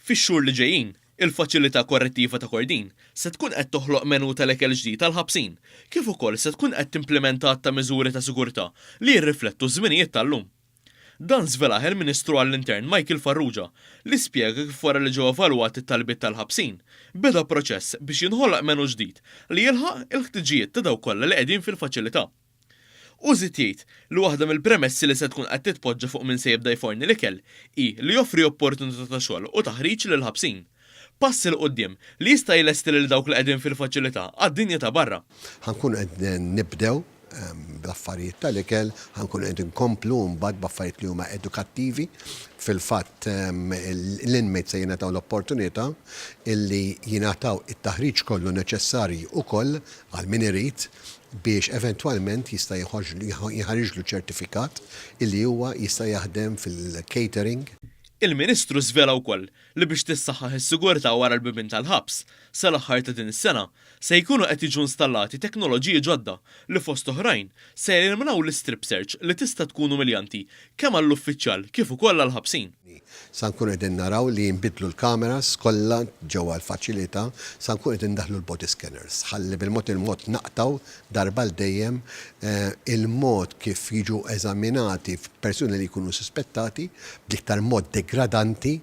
Fix-xhur li ġejjin, il-Faċilità Korrettiva ta' Kordin se tkun qed toħloq menu tal-ikel ġdid għall-ħabsin, kif ukoll se tkun qed timplimenta għadd ta' miżuri ta' sigurtà li jirriflettu ż-żminijiet tal-lum. Dan żvelah il-Ministru għall-Intern Michael Farrugia li spjega kif wara li ġew evalwati t-talbiet tal-ħabsin, beda proċess biex jinħoloq menu ġdid li jilħaq il-ħtiġijiet ta' dawk kollha li qegħdin fil-faċilità. Hu żied jgħid li waħda mill-premessi li se tkun qed titpoġġa fuq min se jibda jforni l-ikel hi li joffri opportunità ta' xogħol u taħriġ lill-ħabsin. Pass 'il quddiem li jista' jlesti lil dawk li qegħdin fil-faċilità għad-dinja ta' barra. Ħa nkunu qed nibdew bl-affarijiet tal-ikel, ħa nkunu qed inkomplu mbagħad b'affarijiet li huma edukattivi. Fil-fatt l-inmates se jingħataw l-opportunità illi jingħataw it-taħriġ kollu neċessarji ukoll għal min irid biex eventwalment jista' jinħariġlu ċertifikat illi huwa jista' jaħdem fil-catering. Il-Ministru żvela wkoll li biex tissaħħaħ is-sigurtà wara l-bibien tal-ħabs, sal-aħħar ta' din is-sena se jkunu qed jiġu installati teknoloġiji ġodda li fost oħrajn se jeliminaw l-istrip search li tista' tkun umiljanti kemm għall-uffiċjal kif ukoll għall-ħabsin. Sa nkunu qegħdin naraw li jinbidlu l-kameras kollha ġewwa l-faċilità, sa nkunu qegħdin indaħħlu l-body scanners ħalli bil-mod il-mod naqtgħu darba għal dejjem il-mod kif jiġu eżaminati persuni li jkunu suspettati bl-iktar mod degradanti.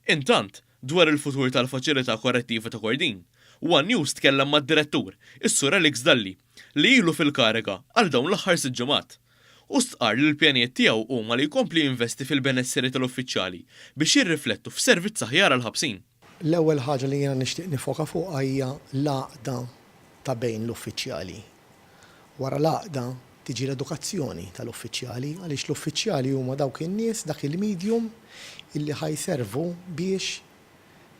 Intant, dwar il-futur tal-Faċilità Korrettiva ta' Kordin, one News tkellem mad-Direttur, is-Sur Alex Dalli, li ilu fil-kariga għal dawn l-aħħar sitt ġimgħat. Hu stqarr li l-pjanijiet tiegħu huma li jkompli jinvesti fil-benesseri tal-uffiċjali biex jirriflettu f'servizz aħjar għall-ħabsin. L-ewwel ħaġa li jiena nixtieq nifoka fuqha hija l-għaqda ta' bejn l-uffiċjali. Wara l-għaqda tiġi l-edukazzjoni tal-uffiċjali għaliex l-uffiċjali huma dawk in-nies, dak il-medium illi ħa jservu biex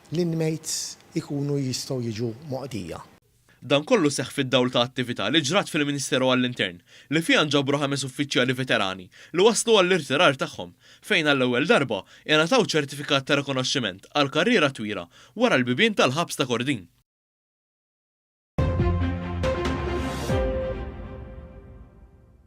l-inmates ikunu jistgħu jiġu moqdija. Dan kollu seħħ fid-dawl ta' attività li ġrat fil-Ministeru għall-Intern li fiha nġabru ħames uffiċjali veterani li waslu għall-irtirar tagħhom fejn għall-ewwel darba ingħataw ċertifikat ta' rikonoxximent għal karriera twila wara l-bibien tal-ħabs ta' Kordin.